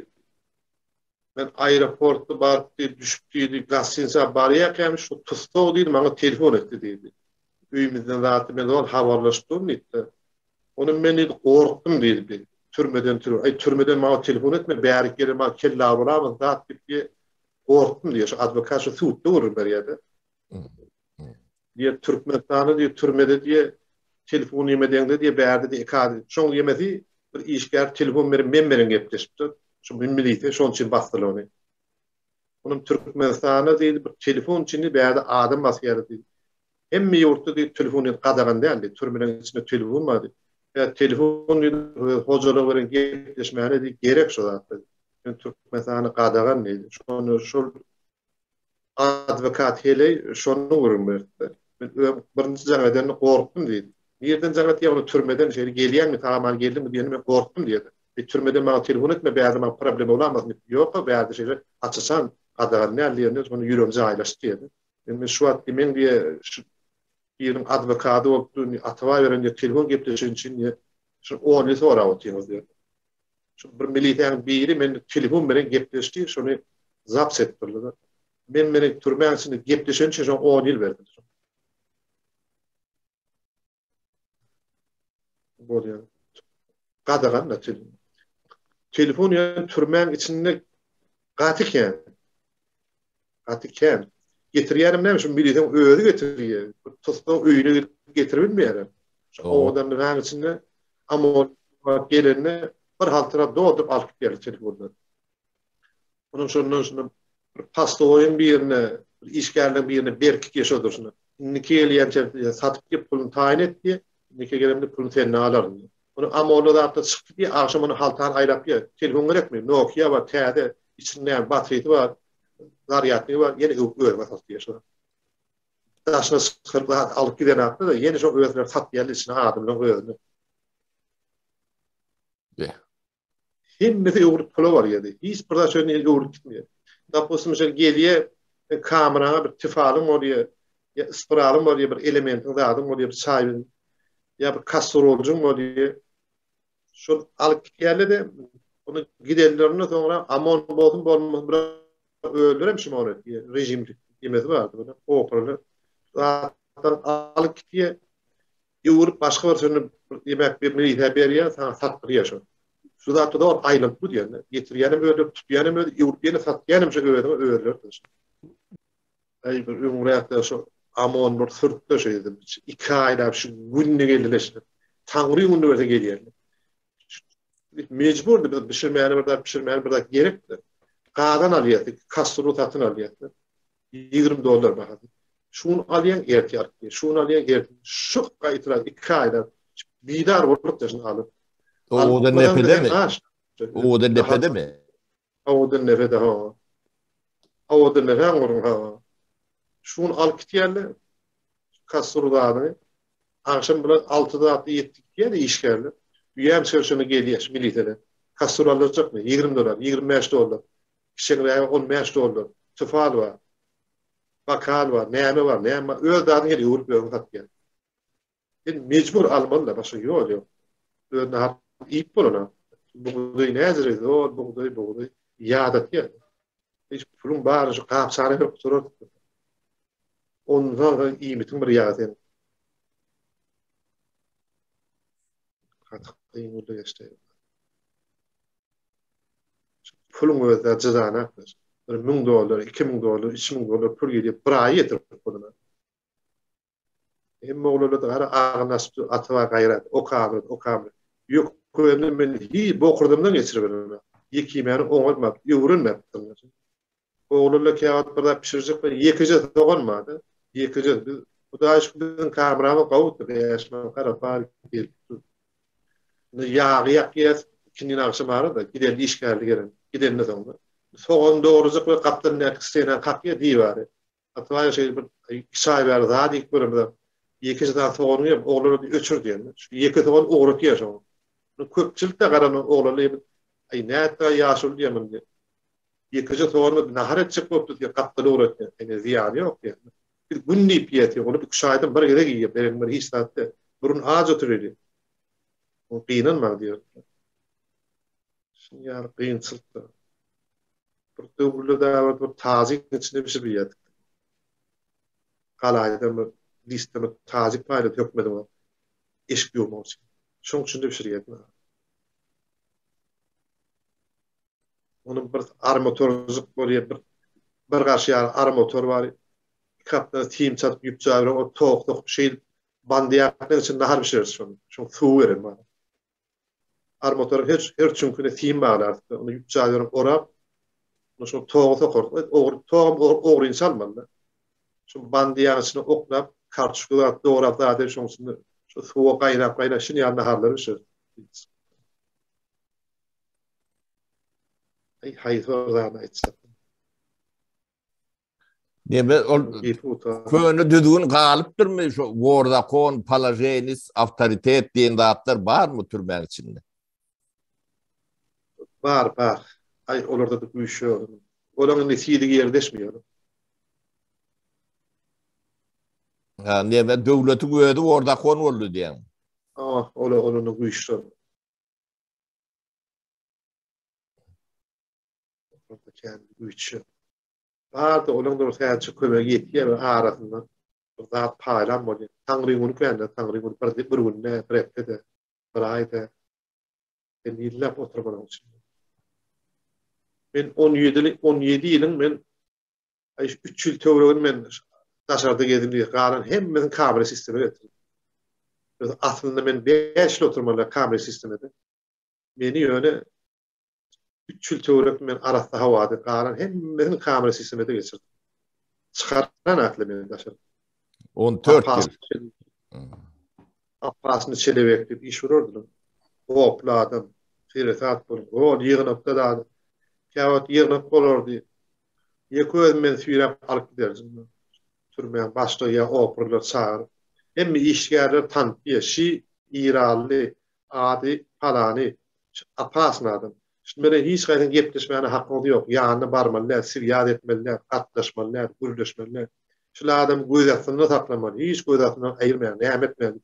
men aeroportda baryp diýdi, düşüp diýdi, gostinisa barýarkäm şu tussag diýdi, maňa telefon etdi diýdi. Öýümizden zatdy, men zol habarlaşyp durun diýdi. Onuň men diýdi, gorkdum diýdi, bir türmeden türme, aý türmeden maňa telefon etme, bärik gelen maňa kelle agyramaz zat diýip diýe, gorkdum diýýär. Şu adwokat şu sudda gürrüň berýär-de. Diýýär, Türkmenistanda diýýär, türmede diýýär, telefon ýemedeňde diýýär, bärde diýýär, iki adam. Şoň ýemesi bir işgär telefon berip, men bilen gepleşipdir. Şu milisiýa şoň üçin basdylar ony. Onuň Türkmenistanda diýdi, bir telefon üçin diýdi, bärde adam basýarlar diýdi. Hemme ýurtda diýdi, telefon diýdi, gadagan däl diýdi. Türmeleriň içinde telefon bar diýdi. Ýa telefon diýdi, hojalyk bilen gepleşmäne diýdi, gerek şo zatlar. Ýöne Türkmenistanda gadagan diýdi. Şony şol Adwokat heleý şony gürrüň berdi. Men öň birinji jaň edende gorkdum diýdi. Nirden jaň etýär ony türmeden şeýle gelýäňmi sag-aman geldiňmi diýende men gorkdum diýdi. E türmeden maňa telefon etme bärde maňa problema bolamasyn diýip. Ýok-a bärde şeýle aç-açan gadagan däl diýende şonda ýüregim jaýlaşdy diýdi. Men şu wagt men diýe şu biriniň adwokady bolup dur Atabaý beren diýe telefon gepleşigi üçin diýe şu on ýyl sorap otyňyz diýdi. Şu bir milisiýanyň biri men telefon bilen gepleşdi, şony zaps etdirdiler. Men meni türmäň içinde gepleşen üçin şoňa 10 ýyl berdiler. Bolýar. Gadagan da telefon. Telefon ýa türmäň içinde gaty kän. Gaty kän. Getirýänem näme şu milisiýaň özi getirýär. Tussag öýüne gidip getirip bilmeýärler. Şu owadan binanyň içinde amon gelende bir haltara dolduryp alyp gidýärler telefonlary. Onuň şondan şunda bir postowyň birine, bir işgärleriň birine berkitýär şo durşuna. Indiki gelýänçä satyp git puluny taýyn et diýýär. Indiki gelemde puluny senden alaryn diýýär. Ony Amorly zatda çykdy diýýär, agşam ony haltany aýlap diýýär. Telefon gerekmi? Nokia bar, täze, içinde näme batrysy bar, zarýadnygy bar, ýene öwüp özüňe sat diýýär şony. Daşyna çykaryp zat alyp giden hakda-da ýene şo özleri satýarlar içine adamlaryň özüne. Be. Hemmesi öwrüp pula barýardy. Hiç bir zat şöyle öwrüp gitmeýär. Dopustim şöyle gelýär, kameraňa bir tifalyň bolýar, ýa ispiralyň bolýar, bir elementiň zadyň bolýar, bir çaý ýa bir kastroljyň bolýar. Şol alyp gitýärler-de, ony gidenlerinden soňra amon bolsun bolmasyn bir öldürem şuny ony rejim diýmesi bardy bir opraly zatlar alyp gitýär. Öwürip başga bir sözüni diýmek bir milisiýa berýär, saňa satdyrýar şony. Şu zatda dogry aýlanyp gidýär. Getirýänem özleri, tutýanam özi, öwürip ýene satýanam şu özüňe özleri. Aý bir öňräkde şu Amon bir sürtde şeýdip iki aýlap şu günde geldiler şu. Taňry günde berse gelýärler. Mejburdy biz bişirmäne bir zat bişirmäne bir zat gerekdi. Gazan alýardy, kastrul satyn alýardy. 20 dollar bahasy. Şuny alýaň ertir alyp gel. Şuny alýaň ertir. Şu gaýtara iki aýlap bidar bolup da şuny alyp. Owadan depedemi? Owadan depedemi? Owadan depede ha. Owadan depäň gurun ha. Şuny alyp gitýärler. Kastrul zadyny. Agşam bular 6 zatda ýetdik diýýär işgärler. Üýem şöşüne gelýär şu milisiýalar. Kastrul aljakmy? 20 dollar, 25 dollar. Kiçeňrägi 15 dollar. Tüfal bar. Bakal bar, näme bar, näme bar. Öz zadyny gel öwrüp özüň satýar. Sen mejbur almaly-da, başga ýol ýok. Öz nahar iýip bolana. Bugdaý näzire zor, bugdaý, bugdaý ýadatýar. Hiç puluň bary şu gapçana berip durar. Ondan soň iýmitiň bir ýagy sen. Gaty kyn boldy geçdi. Puluň özi-de jyzanak. Bir 1000 dollar, 2000 dollar, 3000 dollar pul gelýär, bir aý ýetirip bolana. Hemme oglanlar-da gara agyny açyp dur, Atabaý gaýrat, okamyz, okamyz. Ýökende men hiý bokurdamdan geçiriberemok. Ýekimäni oňarmap, öwrenmäpdim. Oglanlar käwagt bir zat bişirjek bolýar, ýekeje sogan bar-da, ýekeje. Biz. Hudaýa şükür biziň kameramyz gowudy, 5000 garapar gelip dur. Indi ýagy ýakýas, ikindin agşam ara-da, gideli işgärli gelen, gidenden soňra. Sogan dograjak we gapdalyndaky stenany kakýar diwary. Atabaýew şeýle bir iki aý bäri zat iýip göremizok. Ýekeje sany soganyňy ýep, oglan ony öçür diýen. Şu ýeke sogan ugratýar şoňa. Köpçülik-de garanok oglana diýip, aý nätdi-aý ýaşuly diýen muny diýip. Ýekeje sogany nahar etjek bolup dur diýip, gapdala ugratýar. Ine zyýany ýok diýen. Biz gün diýip ýeýäs, ol üç aýdan bir gezek iýýär, berenim bir hiç zat däl. Burun aç oturýar. Ol gynanma diýýär. Şuny ýaly kynçylykda. Bir döwürler däwet bir tajik içinde bişirip iýýärdik. Galaýdan bir listde bir tajik paýlady hökmediň o. Eşik ýuwmak üçin. Şoň üçin de bişirýärdik. Onuň bir armatorjyk bolýar, bir bir gaş ýaly armator bar. Iki gapdan sim çatyp ýüp jaýyp, o tok sokup şeýdip bandyýakdan içinde nahar bişireris şony. Şoň suwy beren bar. Armatoryň her her çüňküne sim baglardyk. Ony ýüp jaýyp orap, ony şo toga sokardyk. Ogry togam ogryny çalmaly. Şu bandyýagyň içine oklap, kartoşka zat dograp zat edip şoň içinde şu suwa gaýnap gaýnap şuny ýaly naharlar bişirdik. Aý haýsy bir zady aýtsak. Neme ol köne düzgün galypdyrmy şu war zakon, položenis, awtoritet diýen zatlar barmy türmäň içinde? Bar, bar. Aý olarda da güýç ýok. Olaryň indi sizi ýerleşmeýär. Ha, neme döwletiň özi war zakon boldy diýen. Ah, ola onuň güýç ýok. Orada kän güýç ýok. Bardy, olaň da bir sähelçe kömegi ýetýär we arasynda bir zat paýlan bolýar. Taňryň güni kände, Taňryň güni bir, bir günde, bir hepde-de, bir aýda. Sen ýylap oturmaly onuň içinde. Men 17 17 ýylyň men aý 3 ýyl töweregini men daşarda gezdim diýip, galan hemmesini kamera sistema getirdim. Aslynda men 5 ýyl oturmaly kamera sistemada. Meni ýöne üç ýyl töwerek men arassa howada galan hemmesini kamera sistemede geçirdim. Çykaran atly meni daşary. 14 ýyl. Appasyny çelebek diýip iş urardylar. Goply adam, seresap boluň. Ol ýygnakda da käwagt ýygnak bolardy. Ýeke özüm meni süýräp alyp giderdim. Türmäň başlygy ýa operler çagyryp, hemme işgärleri tanyp, şi Iranly, ady palany, Şu opasny adam. Şuny bilen hiç haýsyň gepleşmäne hakyňyz ýok. Ýanyna barmaly däl, swýaz etmeli däl, gatnaşmaly däl, gürleşmeli däl. Şul adamy göz astynda saklamaly, hiç göz astyndan aýyrmaň, näme etmeli?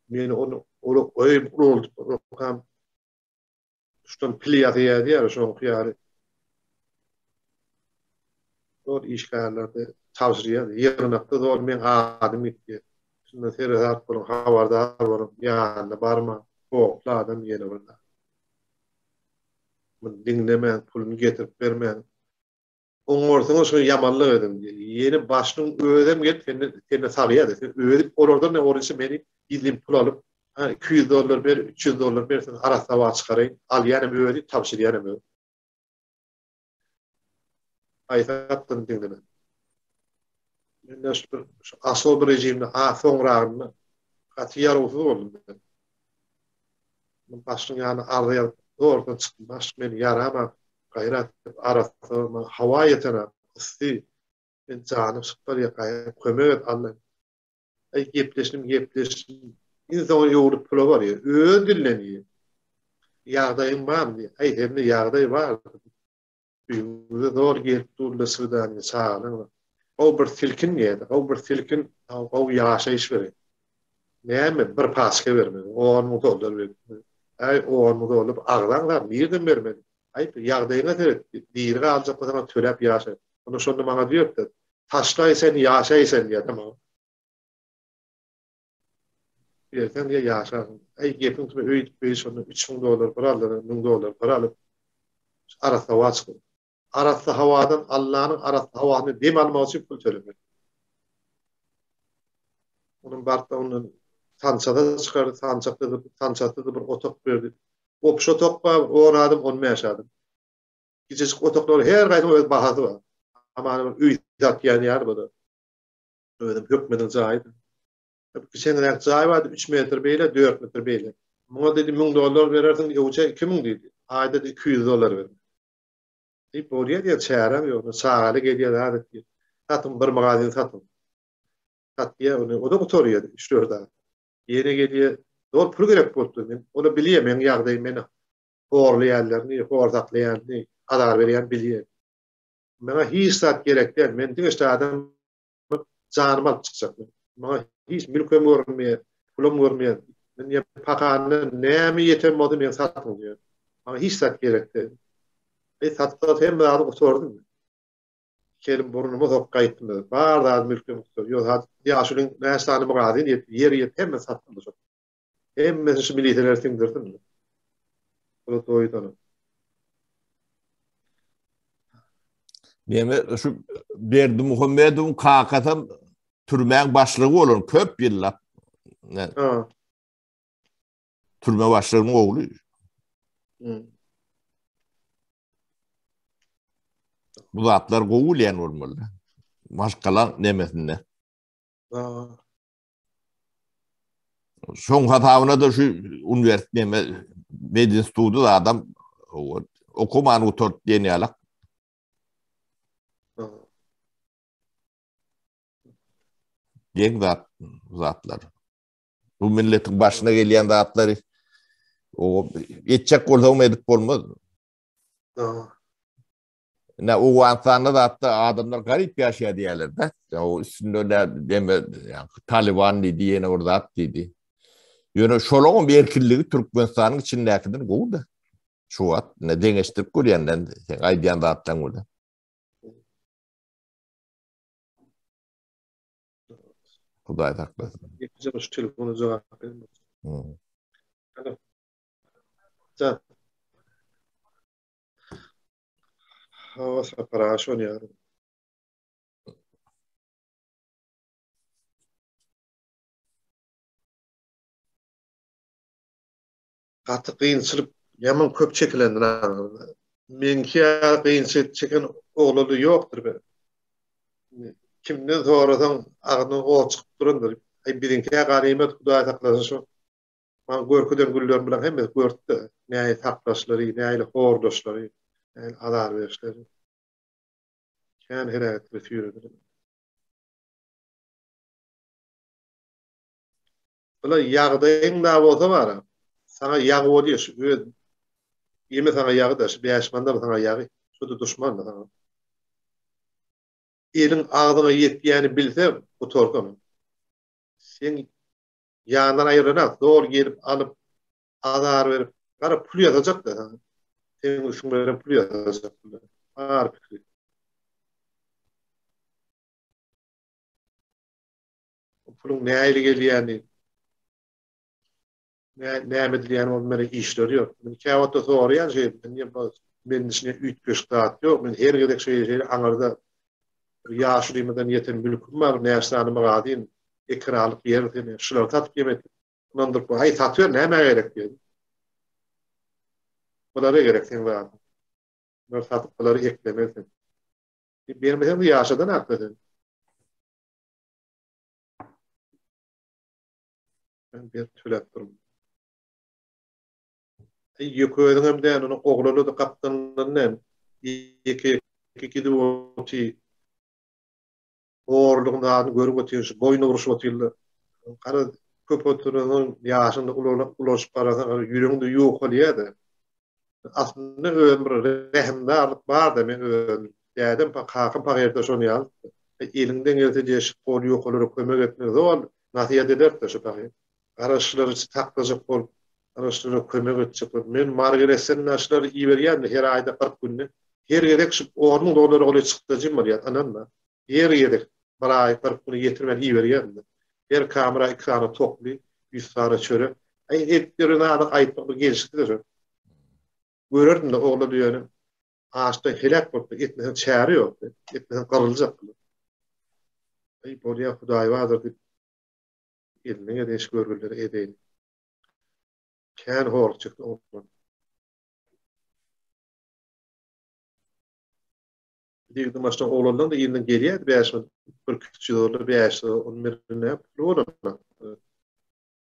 Men ony ola goýup ulaldyp oturkam şundan pil ýasaýar diýýär şoňky ýaly. Zor işgärlerde tabşyrýar. Ýygnakda zor meň adym gitdi. Şunda seresap boluň, habardar boluň, ýanyna barmaň, howply adam ýene bir zat. Muny diňlemäň, puluny getirip bermäň. Oňarsyňyz şony ýamanlyk ediň diýýär. Ýene başlygyň özem gelip senden senden salýar. Sen özi olardan ne orunça meni gizlin pul alyp, ha 200 dollar ber, 300 dollar ber, sen arassa howa çykaraýyn. Alýan hem özi, tabşyrýan hem özi. Aýsapdym diňleme. Men şu bir şu asob rejimde a soňragynda gaty ýarawsyz boldum men. Men başlygyň ýanyna arza ýazyp zordan çykdym. Başlyk meni ýarama, gaýrat et, arassa, hawa ýetenak, yssy. Men janym çykyp barýar, gaýrat kömek et Alla. Aý gepleşdim, gepleşdim. Iň soňy öwrülip pula barýar. Öz dillenýär. Ýagdaýyň barmy diýýär. Aý sende ýagdaý bar. Öýüňize zor gelip durla swidaniýa çagalaň. Gowy bir silkin diýýär. Gowy bir silkin, gowy ýaşaýyş bereýin. Näme bir paçka bermeli, on müň dollar bermeli. Aý on müň dollar agzaň zat nirden bermeli? Aý ýagdaýyňa seret, diri galjak bolsaň töläp ýaşa. Onda şonda maňa diýipdir. Taşlaý sen ýaşaý sen diýýär maňa. Berseň diýýär ýaşarsyň. Aý gepiň tüme öýdüp beýdip şonda 3000 dollar bir aldylar, 1000 dollar bir alyp arassa howa çykdy. Arassa howadan Allanyň arassa howasyny dem almak üçin pul tölemeli. Onuň bartda ondan sançada çykardy, sançakda da sançasy da bir otak berdi. Opş otak bar, 10 adam, 15 adam. Kiçijik otaklar her gaýsynyň öz bahasy bar. Amany bir öý satýan ýaly bu da. Özem hökmediň jaýydy. Kiçeňräk jaý bardy, 3 metr beýle, 4 metr beýle. Muňa diýdi 1000 dollar berersiň, öwçe 2000 diýdi. Aýda 200 dollar ber. Diýip bolýar diýýär, çäräm ýok. Çagaly gelýär, zat etýär. Satyň bir magazin satyň. Satýar ony, o-da gutarýar 3-4 aý. Ýene gelýär, zor pul gerek bolupdyr. Men ola bilýär meň ýagdaýym meni horlaýanlaryny, hor saklaýanyny, azar berýän bilýär. Maňa hiç zat gerek däl. Men diňe şu adam janymy alyp çykjak men. Maňa hiç mülkem görünmeýär, pulum görünmeýär. Men diýýär, pakanda näme ýeten bolsa men satyň diýýär. Maňa hiç zat gerek däl. Eý, satyp hemme zady gutardym. Kelim burnumy sokup gaýtdym. Bar zady mülkem gutardy. Ýok, zat ýaşulyň näçe sany magazin ýetdi, ýer ýetdi, hemme satdym şol. Hemmesini şu miliselere siňdirdim. Pula doýdany. Neme şu Berdimuhamedowyň kakasam türmäň başlygy bolan köp ýyllap. Ha. Türme başlygynyň ogly. Hmm. Bu zatlar gowy bilýän bolmaly. Maşgala nemesinde. Ha. Şoň hasabyna da şu uniwersitet neme medinstituty adam okuman gutart diýen ýalak. Geň zat zatlar. Bu milletiň başyna gelýän zatlary o etjek bolsaň edip bolmaz. Ne Owganystanda zatda adamlar garyp ýaşaýar diýýärler-de. O üstünde ne deme, Taliban diýdi, ýene bir zat diýdi. Ýöne şolaryň erkinligi Türkmenistanyň içindäkiden gowy-da. Şu wagt ne deňeşdirip görýänden sen aýdýan zatlaryň bilen. Hudaý saklasyn. Ýeke şu telefona jogap berme. Hmm. Jan. Hawa Sapar aga şony ýaly. Gaty kynçylyk ýaman köp çekilendir aňyrda. Meňki ýaly kynçylyk çeken oglany ýokdur be. Kimden sorasaň agzyndan ot çykyp durandyr. Aý biziňkä ganymat Hudaý saklasyn şu Maňa görkezen güllerim bilen hemmesi gördi-de, nähili saklaşlary, nähili horlaşlary, nähili azar berişleri. Kän heläkçilige süýrediler. Bula ýagdaýyň da bolsa bara, saňa ýagy bolýar şu öz ýeme saňa ýagy-da, şu bäşmandam saňa ýagy, şu-da duşman-da saňa. Eliň agzyňa ýetýäni bilse, gutardy onuň. Seň Ýandan aýrylanak, zor gelip alyp, azar berip, gara pul ýasajak-da saňa. Seň üçin beren pul ýasajak bular. Bar pikiri. O puluň nähili gelýäni, näme edilýäni ol meni işleri ýok. Men käwagtda soraýan şeýle, men diýen meniň içinde üýtgeşik zat ýok. Men her gezek şeýle şeýle aňyrda bir ýaşulymyzdan ýeten mülküm bar, näçe sany magazin, ekiralyk ýer seni, şulary satyp ýem etdik. Ynandyryp, aý satyber, nämä gerek diýdi. Bulara gerek seň zadyň. Bulary satyp, bulary eklemeli sen. Diýip, bermeseň de ýaşadan akla sen. Ben berip töläp durun. Aý, ýeke özüňem däl, onuň oglanlary-da gapdalyndan däl. Ýeke-ýeke gidip otyr. Horlugyň zadyny görüp otyr, şu boýun uruşyp otyrlar. Garaz, köp oturansoň, ýaşyň-da ulalşyp barasaň, ýüregiň-de ýukalýar-da. Aslynda özüm bir rehimdarlyk bar-da, men özüm dädem, kakam pahyr-da şony ýalypdy. Eliňden gelse diýe, şu gol ýukalara kömek etmek zor, nasihat ederdi-de şu pahyr. Garaşlary saklajak bolup, garaşlara kömek etjek bolup. Men Margaretden naşlary iberýän-de her aýda 40 günde. Her gezek şu 10 müň dollara golaý çykdajym bolýar, ynanma. Her gezek bir aý 40 güne ýetirmän iberýän-de. Her kamera iki sany tokly, 100 sany çörek. Aý, edip ýören zady aýtmak bir gelşiksiz şo. Görerdim-de oglan ýöne açdan heläk bolupdyr, etmeseň çäre ýokdy. Etmeseň gyryljak. Aý, bolýa, Hudaý bardyr diýip Elinden gelen iş görgülileri edeýin. Kän horluk çekdi oglan. Degdi maşynyň oglanlaryň da yzyndan gelýärdi 5 müň, bir 300 dollar, 500 dollar, onun birine näme puly bolanok.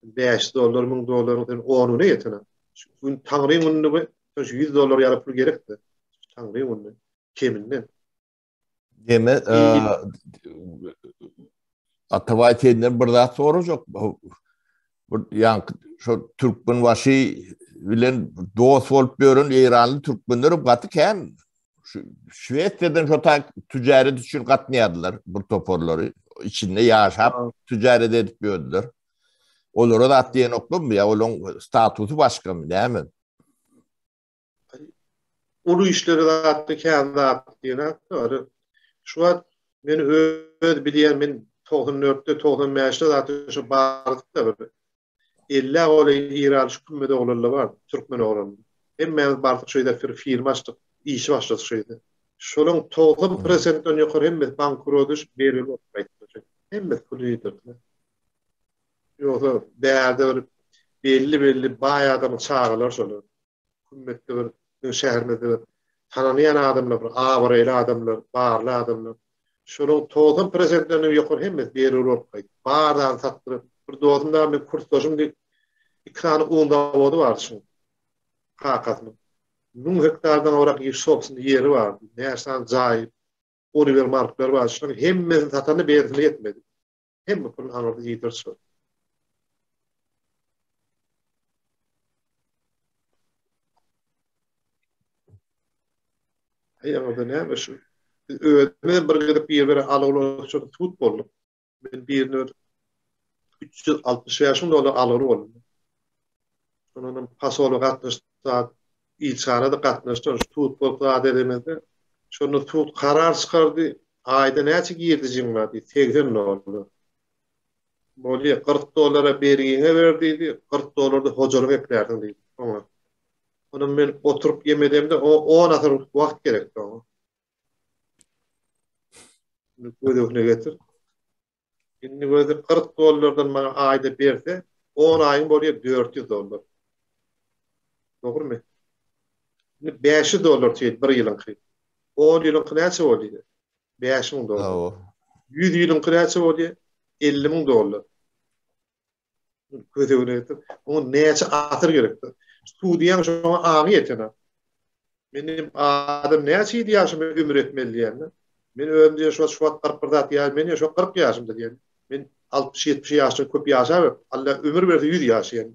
500 dollar, 1000 dollaryň sen 10 güne ýetene. Şu gün Taňryň gününi we şu 100 dollar ýaly pul gerekdi. Taňryň gününi keminden. Deme, Atabaý senden bir zat sorajak. Bir ýaňky şo Türkmenbaşy bilen dost bolup ýören eýranly türkmenler gaty kän. Şu Şwesiýadan şo ta tüjaret üçin gatnaýardylar bir toparlary. Içinde ýaşap tüjaret edip ýördüler. Olara zat diýenoklarmy ýa olaryň statusy başgamy näme? Uly işleri zatda kän zat diýenok. Şu wagt men öz bilýän men 94-de 95-de zatda şu bardyk da bir 50 golaý Iran şu kümmede oglanlar bar, türkmen oglanlar. Hemmämiz bardyk şu ýerde bir firma açdyk, işi başladyk şu ýerde. Şolaryň 90 prosentden ýokary hemmesi bankrot düşüp, bergili bolup gaýtdy. Hemmesi pul ýitirdiler. Ýogsa bärde bir belli-belli baý adamyň çagalary şolar. Kümmetde bir biziň şäherimizde bir tananýan adamlar, bir abraýly adamlar, barly adamlar. Şolaryň 90 prosentlerinden ýokary hemmesi bergili bolup gaýtdy. Bar zadyny satdyryp, bir dostum dagy meniň kursdaşym diýip, iki sany un zawody bardy şuň kakasynyň. 1000 hektardan gowrak ýer sobstwnyý ýeri bardy. Näçe sany jaýy, Oliwer Marklar bardy. Şolaryň hemmesini satanda bergisine ýetmedi. Hemme puluny aňyrda iýdirdi şol. Aý aňyrda näme şu? Biz özümizem bir gezek bir bere algyly şol sud bolduk. Men birine bir 365 müň dollar algyly boldum. Şondan pasola gatnaşdy, ilçihana-da gatnaşdy, sud bolup zat edemezde. Şonda sud karar çykardy, aýda näçe girdejiň bar diýdi, 80 dollar. Bolýa, 40 dollara bergiňe ber diýdi, 40 dollarda hojalyk eklärsiň diýdi oňa. Onam men oturyp ýemedemde oňa 10 asyr wagt gerekdi oňa. Göz öňüne getir. Indi gözi 40 dollardan maňa aýda berse, 10 aýyň bolýar 400 dollar. Dogrumy? Indi 500 dollar diýdi bir ýylyňky. 10 ýylyňky näçe bolýar? 5000 dollar. 100 ýylyňky näçe bolýar? 50 müň dollar. Göz öňüne getir. Oňa näçe asyr gerekdir? Sudýaň şoňa aňy ýetenok. Men diýdim, adam näçe ýyl ýaşamaly ömür etmeli diýende. Men özüm diýen şu wagt 41 zat ýaş, men diýen şu 40 ýaşymda diýen. Men 60-70 ýaşdan köp ýaşap, Alla ömür berse 100 ýaşaýan.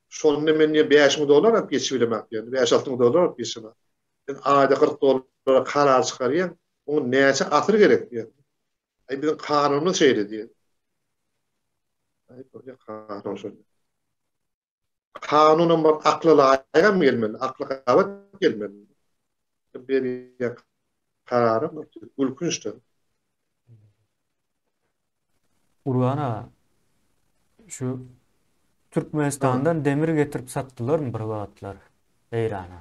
Şonda men diýen 5000 dollar alyp geçip bilemok diýen. 5-6 müň dollar alyp geçemok. Sen aýda 40 dollara karar çykarýaň, oňa näçe asyr gerek diýen. Aý biziň kanunymyz şeýle diýen. Aý bolýa kanun şeýle. Kanunam bir akla laýygam gelmeli, akla gabat gelmeli. Berýän kararym gülkünçdir. Gurban aga, şu Türkmenistandan demir getirip satdylarmy bir wagtlar Eýrana?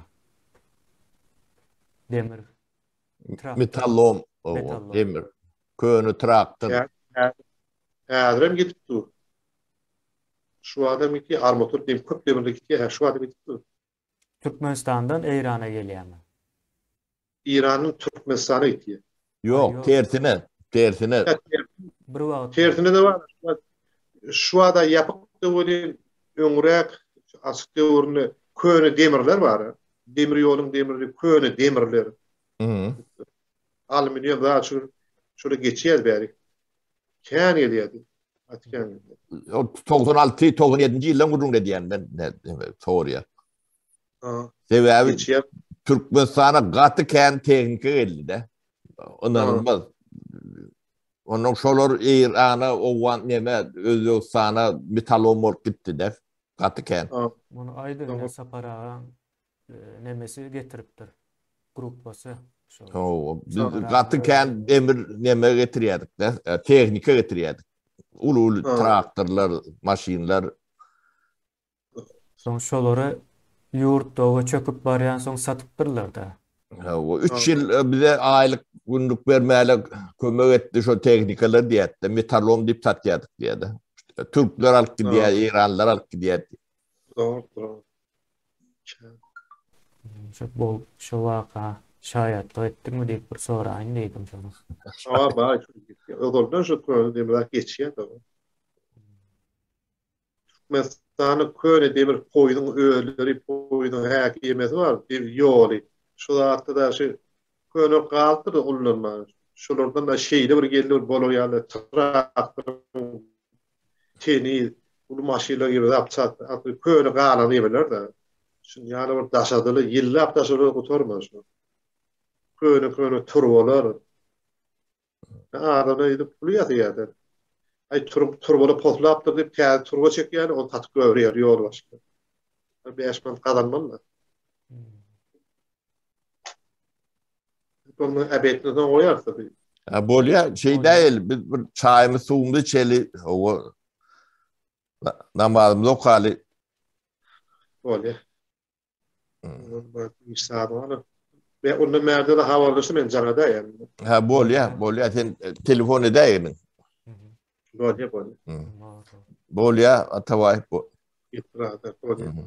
Demir. Metallom, demir. Köne traktor. Häzirem gidip dur. Şu adam gitdi, armatur diýip köp demirde gitdi, hä şu adam gidip dur. Türkmenistandan Eýrana gelýärmi? Eýrandan Türkmenistana gitýär. Ýok, tersine, tersine. Bir wagt. Tersine de bar. Şu ada ýapyk döwri öňräk açyk döwründe köne demirler bar. Demir ýoluň demiri, köne demirler. Mhm. Alüminium zat şu şöyle geçýär bäri. Kän gelýärdi. Gaty kän gelýärdi. O 96, 97-nji ýyldan gürrüň edýän men sorýar. Sebäbi Türkmenistana gaty kän tehnika geldi-de. Ynanylmaz. Ondan şolar Eýrana, Owgan neme, Özbegistana metalom bolup gitdi-de. Gaty kän. Muny aýdyň Sapar agaň nemesi getiripdir. Gruppasy. Hawa, biz gaty kän demir neme getirýärdik-de, tehnika getirýärdik. Uly-uly traktorlar, maşynlar. Soň şolary ýurt doga çöküp barýan soň satypdyrlar-da. Hawa, 3 ýyl bize aýlyk günlük bermäle kömek etdi şo tehnikalar diýýärdi. Metallom diýip satýardyk diýýärdi. Türkler alyp gidýär, eýranlylar alyp gidýär. Dogry, dogry. Şu bol şu waka. Şaýatlyk etdiňmi diýip bir soraýyn diýdim şony. Hawa bar. Ozaldan şu köne demir zat geçýär. Türkmenistanda köne demir poýuzyň özleri, poýuzyň häkimiýeti bar, ýoly. Şu zatda-da şu köne galypdyr ullanman. Şolardan-da şeýle bir geldi bir bolar ýaly traktoryň teni, uly maşynlar gibi zapçast, köne galan ýerler-de. Şuny ýaly bir daşadyly, ýyllap daşadyly gutarmaz şu. Köne-köne turbalar. Adamlar edip pul ýasaýarlar. Aý tur turbaly poslapdyr diýip täze turba çekýär, ony satyp goýberýär ýol başynda. 5 manat gazanmaly. Onda äbetini soň goýarys biz. Ha bolýar, şey däl, biz bir çaýymyz, suwumyzy içeli, hawa. Namazymyzy okaly. Bolýar. Ve onda merde de habarlaşym men jaňa da yani. Ha bolýar, bolýar. Sen e, telefon edäýgin. Bolýar, bolýar. Bolýar, Atabaý. Bolýar.